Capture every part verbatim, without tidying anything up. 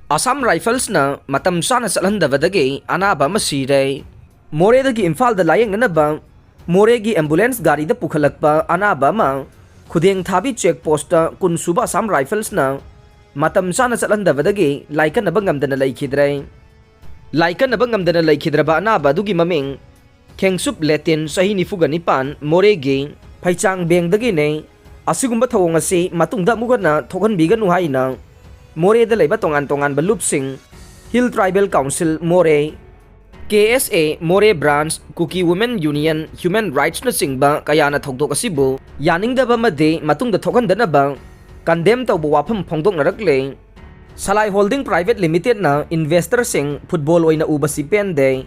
ꯑꯁꯥꯝ ꯔꯥꯏꯐꯜꯁꯅ ꯃꯇꯝ ꯆꯥꯅ ꯆꯠꯍꯟꯗꯕꯗꯒꯤ ꯑꯅꯥꯕ ꯑꯃ ꯁꯤꯔꯦ꯫ ꯃꯣꯔꯦꯗꯒꯤ ꯏꯝꯐꯥꯜꯗ ꯂꯥꯌꯦꯡꯅꯅꯕ ꯃꯣꯔꯦꯒꯤ ꯑꯦꯝꯕꯨꯂꯦꯟꯁ ꯒꯥꯔꯤꯗ ꯄꯨꯈꯠꯂꯛꯄ ꯑꯅꯥꯕ ꯑꯃ ꯈꯨꯗꯦꯡ ꯊꯥꯕꯤ ꯆꯦꯛ ꯄꯣꯁꯇ ꯀꯨꯟ ꯁꯨꯕ ꯑꯁꯥꯝ ꯔꯥꯏꯐꯜꯁꯅ ꯃꯇꯝ ꯆꯥꯅ ꯆꯠꯍꯟꯗꯕꯗꯒꯤ ꯂꯥꯏꯀꯠꯅꯕ ꯉꯝꯗꯅ ꯂꯩꯈꯤꯗ꯭ꯔꯦ꯫ ꯂꯥꯏꯀꯠꯅꯕ ꯉꯝꯗꯅ ꯂꯩꯈꯤꯗ꯭ꯔꯕ ꯑꯅꯥꯕ ꯑꯗꯨꯒꯤ ꯃꯃꯤꯡ ꯈꯦꯡꯁꯨꯞ ꯂꯦꯇꯤꯟ, ꯆꯍꯤ ꯅꯤꯐꯨꯒ ꯅꯤꯄꯥꯟ, ꯃꯣꯔꯦꯒꯤ ꯐꯩꯆꯥꯡ ꯕꯦꯡꯗꯒꯤꯅꯦ꯫ ꯑꯁꯤꯒꯨꯝꯕ ꯊꯧꯑꯣꯡ ꯑꯁꯤ ꯃꯇꯨꯡꯗ ꯑꯃꯨꯛ ꯍꯟꯅ ꯊꯣꯛꯍꯟꯕꯤꯒꯅꯨ ꯍꯥꯏꯅ ꯃꯣꯔꯦꯗ ꯂꯩꯕ ꯇꯣꯉꯥꯟ ꯇꯣꯉꯥꯟꯕ ꯂꯨꯞꯁꯤꯡ, ꯍꯤꯜ ꯇ꯭ꯔꯥꯏꯕꯦꯜ ꯀꯥꯎꯟꯁꯤꯜ ꯃꯣꯔꯦ, ꯀꯦ ꯑꯦꯁ ꯑꯦ ꯃꯣꯔꯦ ꯕ꯭ꯔꯥꯟꯆ, ꯀꯨꯀꯤ ꯋꯨꯃꯦꯟ ꯌꯨꯅꯤꯌꯟ, ꯍ꯭ꯌꯨꯃꯦꯟ ꯔꯥꯏꯠꯁꯅꯆꯤꯡꯕ ꯀꯌꯥꯅ ꯊꯧꯗꯣꯛ ꯑꯁꯤꯕꯨ ꯌꯥꯅꯤꯡꯗꯕ ꯑꯃꯗꯤ ꯃꯇꯨꯡꯗ ꯊꯣꯛꯍꯟꯗꯅꯕ ꯀꯟꯗꯦꯝ ꯇꯧꯕ ꯋꯥꯐꯝ ꯐꯣꯡꯗꯣꯛꯅꯔꯛꯂꯦ꯫ ꯁꯂꯥꯏ ꯍꯣꯜꯗꯤꯡ ꯄ꯭ꯔꯥꯏꯚꯦꯠ ꯂꯤꯃꯤꯇꯦꯠꯅ ꯏꯟꯚꯦꯁꯇꯔꯁꯤꯡ ꯐꯨꯠꯕꯣꯜ ꯑꯣꯏꯅ ꯎꯕꯁꯤ ꯄꯦꯟꯗꯦ꯫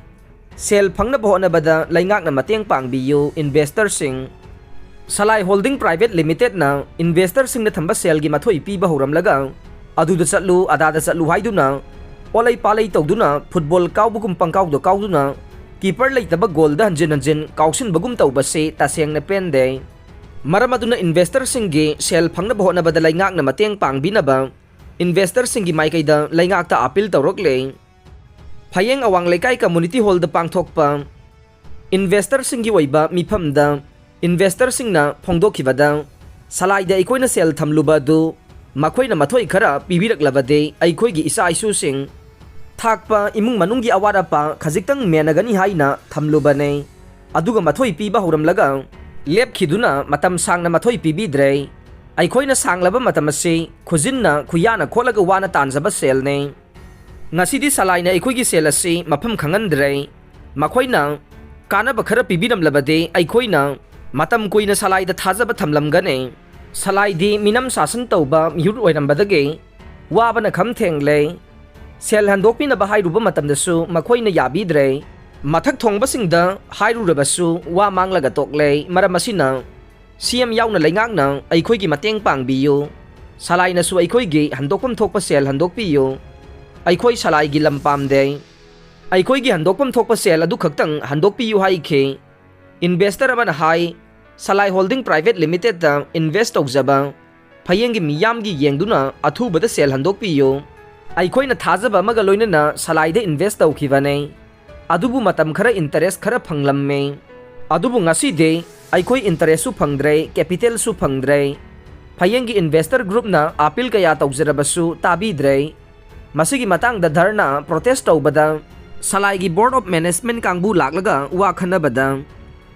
ꯁꯦꯜ ꯐꯪꯅꯕ ꯍꯣꯠꯅꯕꯗ ꯂꯩꯉꯥꯛꯅ ꯃꯇꯦꯡ ꯄꯥꯡꯕꯤꯌꯨ, ꯏꯟꯚꯦꯁꯇꯔꯁꯤꯡ꯫ ꯁꯂꯥꯏ ꯍꯣꯜꯗꯤꯡ ꯄ꯭ꯔꯥꯏꯚꯦꯠ ꯂꯤꯃꯤꯇꯦꯠꯅ ꯏꯟꯚꯦꯁꯇꯔꯁꯤꯡꯅ ꯊꯝꯕ ꯁꯦꯜꯒꯤ ꯃꯊꯣꯏ ꯄꯤꯕ ꯍꯧꯔꯝꯂꯒ, ꯑꯗꯨꯗ ꯆꯠꯂꯨ, ꯑꯗꯥꯗ ꯆꯠꯂꯨ ꯍꯥꯏꯗꯨꯅ, ꯑꯣꯂꯩ ꯄꯥꯂꯩ ꯇꯧꯗꯨꯅ, ꯐꯨꯠꯕꯣꯜ ꯀꯥꯎꯕꯒꯨꯝ ꯄꯪꯀꯥꯎꯗ ꯀꯥꯎꯗꯨꯅ, ꯀꯤꯄꯔ ꯂꯩꯇꯕ ꯒꯣꯜꯗ ꯍꯟꯖꯤꯟ ꯍꯟꯖꯤꯟ ꯀꯥꯎꯁꯤꯟꯕꯒꯨꯝ ꯇꯧꯕꯁꯤ ꯇꯁꯦꯡꯅ ꯄꯦꯟꯗꯦ꯫ ꯃꯔꯝ ꯑꯗꯨꯅ ꯏꯟꯚꯦꯁꯇꯔꯁꯤꯡꯒꯤ ꯁꯦꯜ ꯐꯪꯅꯕ ꯍꯣꯠꯅꯕꯗ ꯂꯩꯉꯥꯛꯅ ꯃꯇꯦꯡ ꯄꯥꯡꯕꯤꯅꯕ ꯏꯟꯚꯦꯁꯇꯔꯁꯤꯡꯒꯤ ꯃꯥꯏꯀꯩꯗ ꯂꯩꯉꯥꯛꯇ ꯑꯥꯄꯤꯜ ꯇꯧꯔꯛꯂꯦ꯫ ꯐꯌꯦꯡ ꯑꯋꯥꯡ ꯂꯩꯀꯥꯏ ꯀꯝꯃꯨꯅꯤꯇꯤ ꯍꯣꯜꯗ ꯄꯥꯡꯊꯣꯛꯄ ꯏꯟꯚꯦꯁꯇꯔꯁꯤꯡꯒꯤ ꯑꯣꯏꯕ ꯃꯤꯐꯝꯗ ꯏꯟꯚꯦꯁꯇꯔꯁꯤꯡꯅ ꯐꯣꯡꯗꯣꯛꯈꯤꯕꯗ, ꯁꯂꯥꯏꯗ ꯑꯩꯈꯣꯏꯅ ꯁꯦꯜ ꯊꯝꯂꯨꯕ ꯑꯗꯨ ꯃꯈꯣꯏꯅ ꯃꯊꯣꯏ ꯈꯔ ꯄꯤꯕꯤꯔꯛꯂꯕꯗꯤ ꯑꯩꯈꯣꯏꯒꯤ ꯏꯆꯥ ꯏꯁꯨꯁꯤꯡ ꯊꯥꯛꯄ ꯏꯃꯨꯡ ꯃꯅꯨꯡꯒꯤ ꯑꯋꯥꯠ ꯑꯄꯥ ꯈꯖꯤꯛꯇꯪ ꯃꯦꯟꯅꯒꯅꯤ ꯍꯥꯏꯅ ꯊꯝꯂꯨꯕꯅꯦ꯫ ꯑꯗꯨꯒ ꯃꯊꯣꯏ ꯄꯤꯕ ꯍꯧꯔꯝꯂꯒ ꯂꯦꯞꯈꯤꯗꯨꯅ ꯃꯇꯝ ꯁꯥꯡꯅ ꯃꯊꯣꯏ ꯄꯤꯕꯤꯗ꯭ꯔꯦ꯫ ꯑꯩꯈꯣꯏꯅ ꯁꯥꯡꯂꯕ ꯃꯇꯝ ꯑꯁꯤ ꯈꯨꯖꯤꯟꯅ ꯈꯨꯌꯥꯅ ꯈꯣꯠꯂꯒ ꯋꯥꯅ ꯇꯥꯟꯖꯕ ꯁꯦꯜꯅꯦ꯫ ꯉꯁꯤꯗꯤ ꯁꯂꯥꯏꯅ ꯑꯩꯈꯣꯏꯒꯤ ꯁꯦꯜ ꯑꯁꯤ ꯃꯐꯝ ꯈꯪꯍꯟꯗ꯭ꯔꯦ꯫ ꯃꯈꯣꯏꯅ ꯀꯥꯟꯅꯕ ꯈꯔ ꯄꯤꯕꯤꯔꯝꯂꯕꯗꯤ ꯑꯩꯈꯣꯏꯅ ꯃꯇꯝ ꯀꯨꯏꯅ ꯁꯂꯥꯏꯗ ꯊꯥꯖꯕ ꯊꯝꯂꯝꯒꯅꯤ꯫ ꯁꯂꯥꯏꯗꯤ ꯃꯤꯅꯝ ꯁꯥꯁꯟ ꯇꯧꯕ ꯃꯤꯍꯨꯠ ꯑꯣꯏꯔꯝꯕꯗꯒꯤ ꯋꯥꯕꯅ ꯈꯝ ꯊꯦꯡꯂꯦ꯫ ꯁꯦꯜ ꯍꯟꯗꯣꯛꯄꯤꯅꯕ ꯍꯥꯏꯔꯨꯕ ꯃꯇꯝꯗꯁꯨ ꯃꯈꯣꯏꯅ ꯌꯥꯕꯤꯗ꯭ꯔꯦ꯫ ꯃꯊꯛ ꯊꯣꯡꯕꯁꯤꯡꯗ ꯍꯥꯏꯔꯨꯔꯕꯁꯨ ꯋꯥ ꯃꯥꯡꯂꯒ ꯇꯣꯛꯂꯦ꯫ ꯃꯔꯝ ꯑꯁꯤꯅ ꯁꯤ ꯑꯦꯝ ꯌꯥꯎꯅ ꯂꯩꯉꯥꯛꯅ ꯑꯩꯈꯣꯏꯒꯤ ꯃꯇꯦꯡ ꯄꯥꯡꯕꯤꯌꯨ꯫ ꯁꯂꯥꯏꯅꯁꯨ ꯑꯩꯈꯣꯏꯒꯤ ꯍꯟꯗꯣꯛꯐꯝ ꯊꯣꯛꯄ ꯁꯦꯜ ꯍꯟꯗꯣꯛꯄꯤꯌꯨ꯫ ꯑꯩꯈꯣꯏ ꯁꯂꯥꯏꯒꯤ ꯂꯝ ꯄꯥꯝꯗꯦ꯫ ꯑꯩꯈꯣꯏꯒꯤ ꯍꯟꯗꯣꯛꯐꯝ ꯊꯣꯛꯄ ꯁꯦꯜ ꯑꯗꯨꯈꯛꯇꯪ ꯍꯟꯗꯣꯛꯄꯤꯌꯨ ꯍꯥꯏꯈꯤ꯫ ꯏꯟꯚꯦꯁꯇꯔ ꯑꯃꯅ ꯍꯥꯏ, ꯁꯂꯥꯏ ꯍꯣꯜꯗꯤꯡ ꯄ꯭ꯔꯥꯏꯚꯦꯠ ꯂꯤꯃꯤꯇꯦꯠꯇ ꯏꯟꯚꯦꯁ ꯇꯧꯖꯕ ꯐꯌꯦꯡꯒꯤ ꯃꯤꯌꯥꯝꯒꯤ ꯌꯦꯡꯗꯨꯅ ꯑꯊꯨꯕꯗ ꯁꯦꯜ ꯍꯟꯗꯣꯛꯄꯤꯌꯨ꯫ ꯑꯩꯈꯣꯏꯅ ꯊꯥꯖꯕ ꯑꯃꯒ ꯂꯣꯏꯅꯅ ꯁꯂꯥꯏꯗ invest ꯇꯧꯈꯤꯕꯅꯦ꯫ ꯑꯗꯨꯕꯨ ꯃꯇꯝ ꯈꯔ interest ꯈꯔ ꯐꯪꯂꯝꯃꯦ꯫ ꯑꯗꯨꯕꯨ ꯉꯁꯤꯗꯤ ꯑꯩꯈꯣꯏ interestꯁꯨ ꯐꯪꯗ꯭ꯔꯦ, capitalꯁꯨ ꯐꯪꯗ꯭ꯔꯦ꯫ ꯐꯌꯦꯡꯒꯤ investor groupꯅ appeal ꯀꯌꯥ ꯇꯧꯖꯔꯕꯁꯨ ꯇꯥꯕꯤꯗ꯭ꯔꯦ꯫ ꯃꯁꯤꯒꯤ ꯃꯇꯥꯡꯗ ꯙꯔꯅꯥ, protest ꯇꯧꯕꯗ ꯁꯂꯥꯏꯒꯤ Board of Management ꯀꯥꯡꯕꯨ ꯂꯥꯛꯂꯒ ꯋꯥ ꯈꯟꯅꯕꯗ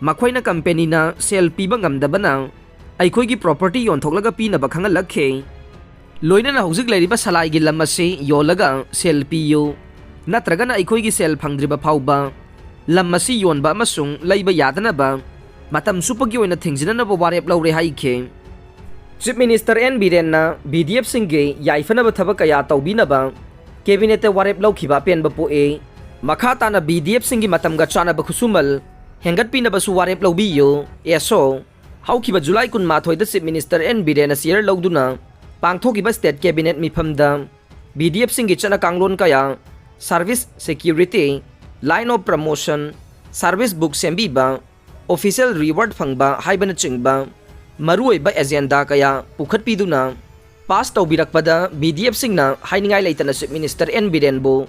ꯃꯈꯣꯏꯅ companyꯅ ꯁꯦꯜ ꯄꯤꯕ ꯉꯝꯗꯕꯅ ꯑꯩꯈꯣꯏꯒꯤ property ꯌꯣꯟꯊꯣꯛꯂꯒ ꯄꯤꯅꯕ ꯈꯪꯍꯜꯂꯛꯈꯤ꯫ ꯂꯣꯏꯅꯅ ꯍꯧꯖꯤꯛ ꯂꯩꯔꯤꯕ ꯁꯂꯥꯏꯒꯤ ꯂꯝ ꯑꯁꯤ ꯌꯣꯜꯂꯒ ꯁꯦꯜ ꯄꯤꯌꯨ, ꯅꯠꯇ꯭ꯔꯒꯅ ꯑꯩꯈꯣꯏꯒꯤ ꯁꯦꯜ ꯐꯪꯗ꯭ꯔꯤꯕ ꯐꯥꯎꯕ ꯂꯝ ꯑꯁꯤ ꯌꯣꯟꯕ ꯑꯃꯁꯨꯡ ꯂꯩꯕ ꯌꯥꯗꯅꯕ ꯃꯇꯝ ꯆꯨꯞꯄꯒꯤ ꯑꯣꯏꯅ ꯊꯤꯡꯖꯤꯟꯅꯅꯕ ꯋꯥꯔꯦꯞ ꯂꯧꯔꯦ ꯍꯥꯏꯈꯤ꯫ Chief Minister ꯑꯦꯟ ꯕꯤꯔꯦꯟꯅ ꯚꯤꯗꯤꯑꯦꯐꯁꯤꯡꯒꯤ ꯌꯥꯏꯐꯅꯕ ꯊꯕꯛ ꯀꯌꯥ ꯇꯧꯕꯤꯅꯕ cabinetꯇ ꯋꯥꯔꯦꯞ ꯂꯧꯈꯤꯕ ꯑꯄꯦꯟꯕ ꯄꯣꯛꯏ꯫ ꯃꯈꯥ ꯇꯥꯅ ꯚꯤꯗꯤꯑꯦꯐꯁꯤꯡꯒꯤ ꯃꯇꯝꯒ ꯆꯥꯟꯅꯕ ꯈꯨꯠꯁꯨꯃꯜ ꯍꯦꯟꯒꯠꯄꯤꯅꯕꯁꯨ ꯋꯥꯔꯦꯞ ꯂꯧꯕꯤꯌꯨ꯫ ꯑꯦꯁꯣ꯫ ꯍꯧꯈꯤꯕ ꯖꯨꯂꯥꯏ ꯀꯨꯟꯃꯥꯊꯣꯏꯗ Chief Minister ꯑꯦꯟ ꯕꯤꯔꯦꯟꯅ chair ꯂꯧꯗꯨꯅ ꯄꯥꯡꯊꯣꯛꯈꯤꯕ state cabinet ꯃꯤꯐꯝꯗ ꯚꯤꯗꯤꯑꯦꯐꯁꯤꯡꯒꯤ ꯆꯠꯅ ꯀꯥꯡꯂꯣꯟ ꯀꯌꯥ, service security, line of promotion, service book ꯁꯦꯝꯕꯤꯕ, official reward ꯐꯪꯕ ꯍꯥꯏꯕꯅꯆꯤꯡꯕ ꯃꯔꯨꯑꯣꯏꯕ agenda ꯀꯌꯥ ꯄꯨꯈꯠꯄꯤꯗꯨꯅ pass ꯇꯧꯕꯤꯔꯛꯄꯗ ꯚꯤꯗꯤꯑꯦꯐꯁꯤꯡꯅ ꯍꯥꯏꯅꯤꯡꯉꯥꯏ ꯂꯩꯇꯅ Chief Minister ꯑꯦꯟ ꯕꯤꯔꯦꯟꯕꯨ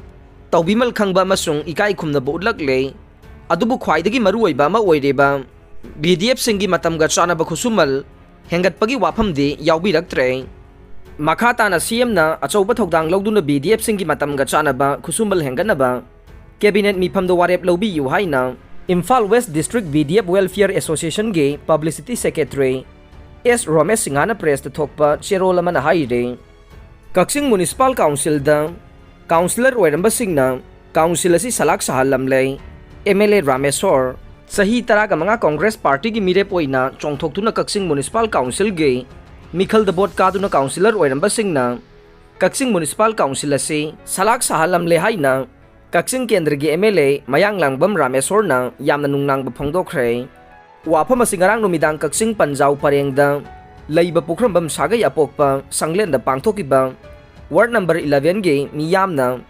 ꯇꯧꯕꯤꯃꯜ ꯈꯪꯕ ꯑꯃꯁꯨꯡ ꯏꯀꯥꯏ ꯈꯨꯝꯅꯕ ꯎꯠꯂꯛꯂꯦ꯫ ꯑꯗꯨꯕꯨ ꯈ꯭ꯋꯥꯏꯗꯒꯤ ꯃꯔꯨꯑꯣꯏꯕ ꯑꯃ ꯑꯣꯏꯔꯤꯕ ꯚꯤꯗꯤꯑꯦꯐꯁꯤꯡꯒꯤ ꯃꯇꯝꯒ ꯆꯥꯟꯅꯕ ꯈꯨꯠꯁꯨꯃꯜ ꯍꯦꯟꯒꯠꯄꯒꯤ ꯋꯥꯐꯝꯗꯤ ꯌꯥꯎꯕꯤꯔꯛꯇ꯭ꯔꯦ꯫ ꯃꯈꯥ ꯇꯥꯅ ꯁꯤꯑꯦꯝꯅ ꯑꯆꯧꯕ ꯊꯧꯗꯥꯡ ꯂꯧꯗꯨꯅ ꯚꯤꯗꯤꯑꯦꯐꯁꯤꯡꯒꯤ ꯃꯇꯝꯒ ꯆꯥꯟꯅꯕ ꯈꯨꯠꯁꯨꯃꯜ ꯍꯦꯟꯒꯠꯅꯕ cabinet ꯃꯤꯐꯝꯗ ꯋꯥꯔꯦꯞ ꯂꯧꯕꯤꯌꯨ ꯍꯥꯏꯅ Imphal West District V D F Welfare Associationꯒꯤ publicity secretary ꯑꯦꯁ ꯔꯣꯃꯦꯁ ꯁꯤꯡꯍꯅ pressꯇ ꯊꯣꯛꯄ ꯆꯦꯔꯣꯜ ꯑꯃꯅ ꯍꯥꯏꯔꯤ, ꯀꯛꯆꯤꯡ Municipal Councilꯗ councillor ꯑꯣꯏꯔꯝꯕꯁꯤꯡꯅ council ꯑꯁꯤ ꯁꯂꯥꯛ ꯁꯥꯍꯜꯂꯝꯂꯦ꯫ ꯑꯦꯝ ꯑꯦꯜ ꯑꯦ ꯔꯥꯃꯦꯁꯣꯔ, ꯆꯍꯤ ꯇꯔꯥꯒ ꯃꯉꯥ Congress Partyꯒꯤ ꯃꯤꯔꯦꯞ ꯑꯣꯏꯅ ꯆꯣꯡꯊꯣꯛꯇꯨꯅ ꯀꯛꯆꯤꯡ Municipal Councilꯒꯤ ꯃꯤꯈꯜꯗ vote ꯀꯥꯗꯨꯅ councillor ꯑꯣꯏꯔꯝꯕꯁꯤꯡꯅ ꯀꯛꯆꯤꯡ Municipal Council ꯑꯁꯤ ꯁꯂꯥꯛ ꯁꯥꯍꯜꯂꯝꯂꯦ ꯍꯥꯏꯅ ꯀꯛꯆꯤꯡ ꯀꯦꯟꯗ꯭ꯔꯒꯤ ꯑꯦꯝ ꯑꯦꯜ ꯑꯦ ꯃꯌꯥꯡꯂꯥꯡꯕꯝ ꯔꯥꯃꯦꯁꯣꯔꯅ ꯌꯥꯝꯅ ꯅꯨꯡꯅꯥꯡꯕ ꯐꯣꯡꯗꯣꯛꯈ꯭ꯔꯦ꯫ ꯋꯥꯐꯝ ꯑꯁꯤ ꯉꯔꯥꯡ ꯅꯨꯃꯤꯗꯥꯡ ꯀꯛꯆꯤꯡ ꯄꯟꯖꯥꯎ ꯄꯔꯦꯡꯗ ꯂꯩꯕ ꯄꯨꯈ꯭ꯔꯝꯕꯝ ꯁꯥꯒꯩ ꯑꯄꯣꯛꯄ ꯁꯪꯂꯦꯟꯗ ꯄꯥꯡꯊꯣꯛꯈꯤꯕ ward number elevenꯒꯤ ꯃꯤꯌꯥꯝꯅ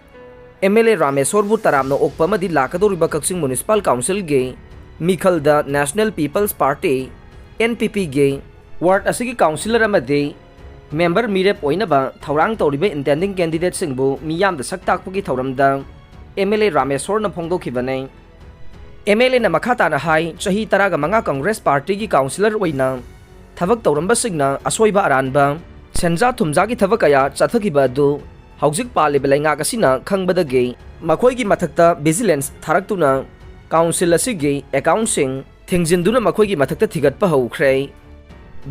ꯑꯦꯝ ꯑꯦꯜ ꯑꯦ ꯔꯥꯃꯦꯁꯣꯔꯕꯨ ꯇꯔꯥꯝꯅ ꯑꯣꯛꯄ ꯑꯃꯗꯤ ꯂꯥꯛꯀꯗꯧꯔꯤꯕ ꯀꯛꯆꯤꯡ Municipal Councilꯒꯤ ꯃꯤꯈꯜꯗ National People's Party, N P Pꯒꯤ ward ꯑꯁꯤꯒꯤ councillor ꯑꯃꯗꯤ member ꯃꯤꯔꯦꯞ ꯑꯣꯏꯅꯕ ꯊꯧꯔꯥꯡ ꯇꯧꯔꯤꯕ intending candidateꯁꯤꯡꯕꯨ ꯃꯤꯌꯥꯝꯗ ꯁꯛ ꯇꯥꯛꯄꯒꯤ ꯊꯧꯔꯝꯗ MLA ꯔꯥꯃꯦꯁꯣꯔꯅ ꯐꯣꯡꯗꯣꯛꯈꯤꯕꯅꯤ꯫ MLAꯅ ꯃꯈꯥ ꯇꯥꯅ ꯍꯥꯏ, ꯆꯍꯤ ꯇꯔꯥꯒ ꯃꯉꯥ Congress Partyꯒꯤ councillor ꯑꯣꯏꯅ ꯊꯕꯛ ꯇꯧꯔꯝꯕꯁꯤꯡꯅ ꯑꯁꯣꯏꯕ ꯑꯔꯥꯟꯕ, ꯁꯦꯟꯖꯥ ꯊꯨꯝꯖꯥꯒꯤ ꯊꯕꯛ ꯀꯌꯥ ꯆꯠꯊꯈꯤꯕ ꯑꯗꯨ ꯍꯧꯖꯤꯛ ꯄꯥꯜꯂꯤꯕ ꯂꯩꯉꯥꯛ ꯑꯁꯤꯅ ꯈꯪꯕꯗꯒꯤ ꯃꯈꯣꯏꯒꯤ ꯃꯊꯛꯇ vigilance ꯊꯥꯔꯛꯇꯨꯅ council ꯑꯁꯤꯒꯤ accountꯁꯤꯡ ꯊꯤꯡꯖꯤꯟꯗꯨꯅ ꯃꯈꯣꯏꯒꯤ ꯃꯊꯛꯇ ꯊꯤꯒꯠꯄ ꯍꯧꯈ꯭ꯔꯦ꯫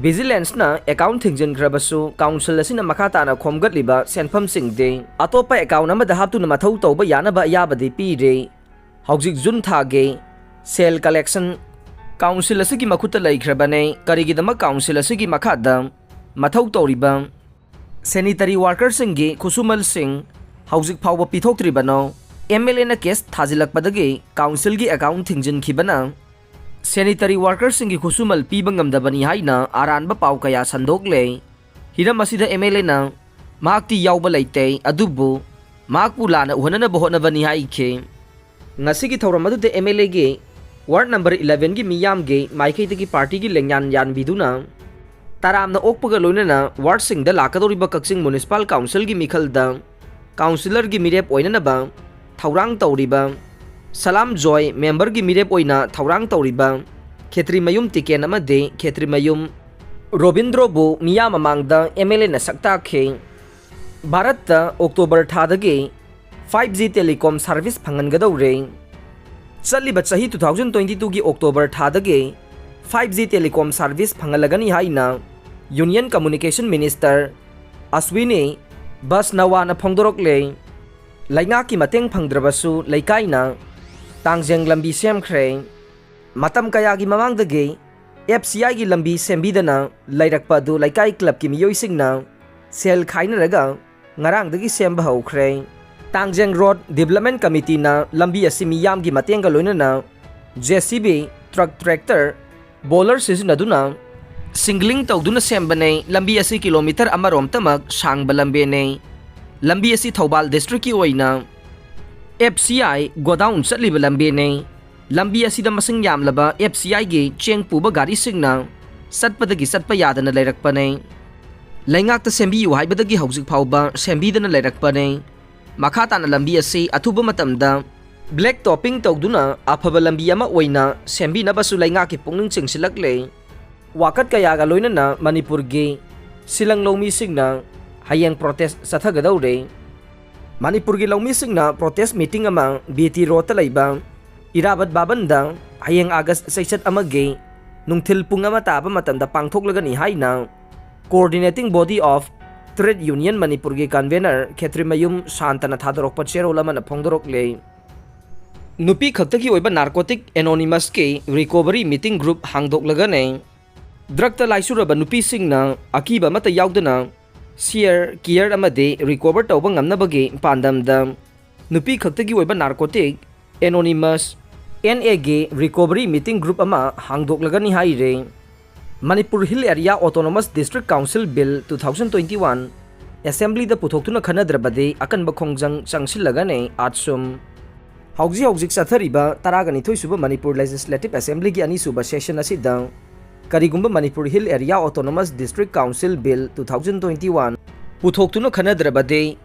Vigilanceꯅ account ꯊꯤꯡꯖꯤꯟꯈ꯭ꯔꯕꯁꯨ council ꯑꯁꯤꯅ ꯃꯈꯥ ꯇꯥꯅ ꯈꯣꯝꯒꯠꯂꯤꯕ ꯁꯦꯟꯐꯝꯁꯤꯡꯗꯤ ꯑꯇꯣꯞꯄ account ꯑꯃꯗ ꯍꯥꯞꯇꯨꯅ ꯃꯊꯧ ꯇꯧꯕ ꯌꯥꯅꯕ ꯑꯌꯥꯕꯗꯤ ꯄꯤꯔꯦ꯫ ꯍꯧꯖꯤꯛ June ꯊꯥꯒꯤ sale collection council ꯑꯁꯤꯒꯤ ꯃꯈꯨꯠꯇ ꯂꯩꯈ꯭ꯔꯕꯅꯦ꯫ ꯀꯔꯤꯒꯤꯗꯃꯛ council ꯑꯁꯤꯒꯤ ꯃꯈꯥꯗ ꯃꯊꯧ ꯇꯧꯔꯤꯕ sanitary workerꯁꯤꯡꯒꯤ ꯈꯨꯠꯁꯨꯃꯜꯁꯤꯡ ꯍꯧꯖꯤꯛ ꯐꯥꯎꯕ ꯄꯤꯊꯣꯛꯇ꯭ꯔꯤꯕꯅꯣ? MLAꯅ case ꯊꯥꯖꯤꯜꯂꯛꯄꯗꯒꯤ councilꯒꯤ account ꯊꯤꯡꯖꯤꯟꯈꯤꯕꯅ sanitary workerꯁꯤꯡꯒꯤ ꯈꯨꯠꯁꯨꯃꯜ ꯄꯤꯕ ꯉꯝꯗꯕꯅꯤ ꯍꯥꯏꯅ ꯑꯔꯥꯟꯕ ꯄꯥꯎ ꯀꯌꯥ ꯁꯟꯗꯣꯛꯂꯦ꯫ ꯍꯤꯔꯝ ꯑꯁꯤꯗ MLAꯅ ꯃꯍꯥꯛꯇꯤ ꯌꯥꯎꯕ ꯂꯩꯇꯦ, ꯑꯗꯨꯕꯨ ꯃꯍꯥꯛꯄꯨ ꯂꯥꯟꯅ ꯎꯍꯟꯅꯅꯕ ꯍꯣꯠꯅꯕꯅꯤ ꯍꯥꯏꯈꯤ꯫ ꯉꯁꯤꯒꯤ ꯊꯧꯔꯝ ꯑꯗꯨꯗ MLAꯒꯤ ward number elevenꯒꯤ ꯃꯤꯌꯥꯝꯒꯤ ꯃꯥꯏꯀꯩꯗꯒꯤ partyꯒꯤ ꯂꯦꯡꯌꯥꯟ ꯌꯥꯟꯕꯤꯗꯨꯅ ꯇꯔꯥꯝꯅ ꯑꯣꯛꯄꯒ ꯂꯣꯏꯅꯅ wardꯁꯤꯡꯗ ꯂꯥꯛꯀꯗꯧꯔꯤꯕ ꯀꯛꯆꯤꯡ Municipal Councilꯒꯤ ꯃꯤꯈꯜꯗ councillorꯒꯤ ꯃꯤꯔꯦꯞ ꯑꯣꯏꯅꯅꯕ ꯊꯧꯔꯥꯡ ꯇꯧꯔꯤꯕ, ꯁꯂꯥꯝ ꯖꯣꯏ memberꯒꯤ ꯃꯤꯔꯦꯞ ꯑꯣꯏꯅ ꯊꯧꯔꯥꯡ ꯇꯧꯔꯤꯕ ꯈꯦꯇ꯭ꯔꯤꯃꯌꯨꯝ ꯇꯤꯀꯦꯟ ꯑꯃꯗꯤ ꯈꯦꯇ꯭ꯔꯤꯃꯌꯨꯝ ꯔꯣꯕꯤꯟꯗ꯭ꯔꯣꯕꯨ ꯃꯤꯌꯥꯝ ꯃꯃꯥꯡꯗ MLAꯅ ꯁꯛ ꯇꯥꯛꯈꯤ꯫ ꯚꯥꯔꯠꯇ October ꯊꯥꯗꯒꯤ five G telecom service ꯐꯪꯍꯟꯒꯗꯧꯔꯦ꯫ ꯆꯠꯂꯤꯕ ꯆꯍꯤ two thousand twenty twoꯒꯤ October ꯊꯥꯗꯒꯤ five G telecom service ꯐꯪꯍꯜꯂꯒꯅꯤ ꯍꯥꯏꯅ Union Communication Minister ꯑꯁ꯭ꯋꯤꯅꯤ ꯕꯁꯅꯋꯥꯅ ꯐꯣꯡꯗꯣꯔꯛꯂꯦ꯫ ꯂꯩꯉꯥꯛꯀꯤ ꯃꯇꯦꯡ ꯐꯪꯗ꯭ꯔꯕꯁꯨ ꯂꯩꯀꯥꯏꯅ ꯇꯥꯡꯖꯦꯡ ꯂꯝꯕꯤ ꯁꯦꯝꯈ꯭ꯔꯦ꯫ ꯃꯇꯝ ꯀꯌꯥꯒꯤ ꯃꯃꯥꯡꯗꯒꯤ FCIꯒꯤ ꯂꯝꯕꯤ ꯁꯦꯝꯕꯤꯗꯅ ꯂꯩꯔꯛꯄ ꯑꯗꯨ ꯂꯩꯀꯥꯏ clubꯀꯤ ꯃꯤꯑꯣꯏꯁꯤꯡꯅ ꯁꯦꯜ ꯈꯥꯏꯅꯔꯒ ꯉꯔꯥꯡꯗꯒꯤ ꯁꯦꯝꯕ ꯍꯧꯈ꯭ꯔꯦ꯫ ꯇꯥꯡꯖꯦꯡ Road Development Committeeꯅ ꯂꯝꯕꯤ ꯑꯁꯤ ꯃꯤꯌꯥꯝꯒꯤ ꯃꯇꯦꯡꯒ ꯂꯣꯏꯅꯅ JCB, truck, tractor, baler ꯁꯤꯖꯤꯟꯅꯗꯨꯅ singling ꯇꯧꯗꯨꯅ ꯁꯦꯝꯕꯅꯦ꯫ ꯂꯝꯕꯤ ꯑꯁꯤ kilometre ꯑꯃꯔꯣꯝꯇꯃꯛ ꯁꯥꯡꯕ ꯂꯝꯕꯤꯅꯦ꯫ ꯂꯝꯕꯤ ꯑꯁꯤ ꯊꯧꯕꯥꯜ districtꯀꯤ ꯑꯣꯏꯅ FCI godown ꯆꯠꯂꯤꯕ ꯂꯝꯕꯤꯅꯦ꯫ ꯂꯝꯕꯤ ꯑꯁꯤꯗ ꯃꯁꯤꯡ ꯌꯥꯝꯂꯕ FCIꯒꯤ ꯆꯦꯡ ꯄꯨꯕ ꯒꯥꯔꯤꯁꯤꯡꯅ ꯆꯠꯄꯗꯒꯤ ꯆꯠꯄ ꯌꯥꯗꯅ ꯂꯩꯔꯛꯄꯅꯦ꯫ ꯂꯩꯉꯥꯛꯇ ꯁꯦꯝꯕꯤꯌꯨ ꯍꯥꯏꯕꯗꯒꯤ ꯍꯧꯖꯤꯛ ꯐꯥꯎꯕ ꯁꯦꯝꯕꯤꯗꯅ ꯂꯩꯔꯛꯄꯅꯤ꯫ ꯃꯈꯥ ꯇꯥꯅ ꯂꯝꯕꯤ ꯑꯁꯤ ꯑꯊꯨꯕ ꯃꯇꯝꯗ black topping ꯇꯧꯗꯨꯅ ꯑꯐꯕ ꯂꯝꯕꯤ ꯑꯃ ꯑꯣꯏꯅ ꯁꯦꯝꯕꯤꯅꯕꯁꯨ ꯂꯩꯉꯥꯛꯀꯤ ꯄꯨꯛꯅꯤꯡ ꯆꯤꯡꯁꯤꯜꯂꯛꯂꯦ꯫ ꯋꯥꯀꯠ ꯀꯌꯥꯒ ꯂꯣꯏꯅꯅ ꯃꯅꯤꯄꯨꯔꯒꯤ ꯁꯤꯂꯪ ꯂꯧꯃꯤꯁꯤꯡꯅ ꯍꯌꯦꯡ protest ꯆꯠꯊꯒꯗꯧꯔꯦ꯫ ꯃꯅꯤꯄꯨꯔꯒꯤ ꯂꯧꯃꯤꯁꯤꯡꯅ protest meeting ꯑꯃ ꯕꯤ ꯇꯤ ꯔꯣꯗꯇ ꯂꯩꯕ ꯏꯔꯥꯕꯠ ꯚꯕꯟꯗ ꯍꯌꯦꯡ ꯑꯥꯒꯁ ꯆꯩꯆꯠ ꯑꯃꯒꯤ ꯅꯨꯡꯊꯤꯜ ꯄꯨꯡ ꯑꯃ ꯇꯥꯕ ꯃꯇꯝꯗ ꯄꯥꯡꯊꯣꯛꯂꯒꯅꯤ ꯍꯥꯏꯅ Coordinating Body of Trade Union ꯃꯅꯤꯄꯨꯔꯒꯤ convener ꯈꯦꯇ꯭ꯔꯤꯃꯌꯨꯝ ꯁꯥꯟꯇꯅ ꯊꯥꯗꯣꯔꯛꯄ ꯆꯦꯔꯣꯜ ꯑꯃꯅ ꯐꯣꯡꯗꯣꯔꯛꯂꯦ꯫ ꯅꯨꯄꯤ ꯈꯛꯇꯒꯤ ꯑꯣꯏꯕ narcotic anonymousꯀꯤ recovery meeting group ꯍꯥꯡꯗꯣꯛꯂꯒꯅꯤ꯫ Drugꯇ ꯂꯥꯏꯆꯨꯔꯕ ꯅꯨꯄꯤꯁꯤꯡꯅ ꯑꯀꯤꯕ ꯑꯃꯠꯇ ꯌꯥꯎꯗꯅ share, care ꯑꯃꯗꯤ recover ꯇꯧꯕ ꯉꯝꯅꯕꯒꯤ ꯄꯥꯟꯗꯝꯗ ꯅꯨꯄꯤ ꯈꯛꯇꯒꯤ ꯑꯣꯏꯕ narcotic anonymous, N Aꯒꯤ recovery meeting group ꯑꯃ ꯍꯥꯡꯗꯣꯛꯂꯒꯅꯤ ꯍꯥꯏꯔꯦ꯫ Manipur Hill Area Autonomous District Council Bill two thousand twenty one Assemblyꯗ ꯄꯨꯊꯣꯛꯇꯨꯅ ꯈꯟꯅꯗ꯭ꯔꯕꯗꯤ ꯑꯀꯟꯕ ꯈꯣꯡꯖꯪ ꯆꯪꯁꯤꯜꯂꯒꯅꯤ ꯑꯥꯠꯁꯨꯝ꯫ ꯍꯧꯖꯤꯛ ꯍꯧꯖꯤꯛ ꯆꯠꯊꯔꯤꯕ ꯇꯔꯥꯒ ꯅꯤꯊꯣꯏ ꯁꯨꯕ Manipur Legislative Assemblyꯒꯤ ꯑꯅꯤꯁꯨꯕ session ꯑꯁꯤꯗ ꯀꯔꯤꯒꯨꯝꯕ Manipur Hill Area Autonomous District Council Bill two thousand twenty one ꯄꯨꯊꯣꯛꯇꯨꯅ ꯈꯟꯅꯗ꯭ꯔꯕꯗꯤ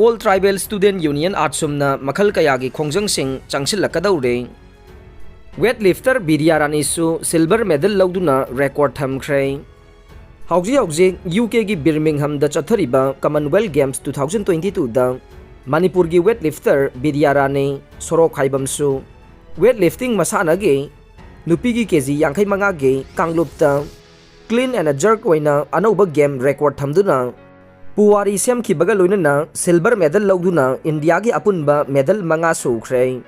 All Tribal Student Union ꯑꯥꯠꯁꯨꯝꯅ ꯃꯈꯜ ꯀꯌꯥꯒꯤ ꯈꯣꯡꯖꯪꯁꯤꯡ ꯆꯪꯁꯤꯜꯂꯛꯀꯗꯧꯔꯦ꯫ Weightlifter ꯕꯤꯗ꯭ꯌꯥꯔꯥꯅꯤꯁꯨ silver medal ꯂꯧꯗꯨꯅ record ꯊꯝꯈ꯭ꯔꯦ꯫ ꯍꯧꯖꯤꯛ ꯍꯧꯖꯤꯛ UKꯒꯤ Birminghamꯗ ꯆꯠꯊꯔꯤꯕ Commonwealth Games two thousand twenty twoꯗ ꯃꯅꯤꯄꯨꯔꯒꯤ weightlifter ꯕꯤꯗ꯭ꯌꯥꯔꯥꯅꯤ ꯁꯣꯔꯣꯛ ꯈꯥꯏꯕꯝꯁꯨ weightlifting ꯃꯁꯥꯟꯅꯒꯤ ꯅꯨꯄꯤꯒꯤ ꯀꯦ ꯖꯤ ꯌꯥꯡꯈꯩ ꯃꯉꯥꯒꯤ ꯀꯥꯡꯂꯨꯞꯇ clean and jerk ꯑꯣꯏꯅ ꯑꯅꯧꯕ game record ꯊꯝꯗꯨꯅ ꯄꯨꯋꯥꯔꯤ ꯁꯦꯝꯈꯤꯕꯒ ꯂꯣꯏꯅꯅ silver medal ꯂꯧꯗꯨꯅ ꯏꯟꯗꯤꯌꯥꯒꯤ ꯑꯄꯨꯟꯕ medal ꯃꯉꯥ ꯁꯨꯈ꯭ꯔꯦ꯫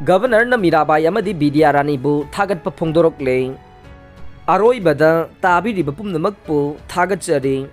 Governorꯅ ꯃꯤꯔꯥꯕꯥꯏ ꯑꯃꯗꯤ ꯕꯤꯗ꯭ꯌꯥꯔꯥꯅꯤꯕꯨ ꯊꯥꯒꯠꯄ ꯐꯣꯡꯗꯣꯔꯛꯂꯦ꯫ ꯑꯔꯣꯏꯕꯗ ꯇꯥꯕꯤꯔꯤꯕ ꯄꯨꯝꯅꯃꯛꯄꯨ ꯊꯥꯒꯠꯆꯔꯤ꯫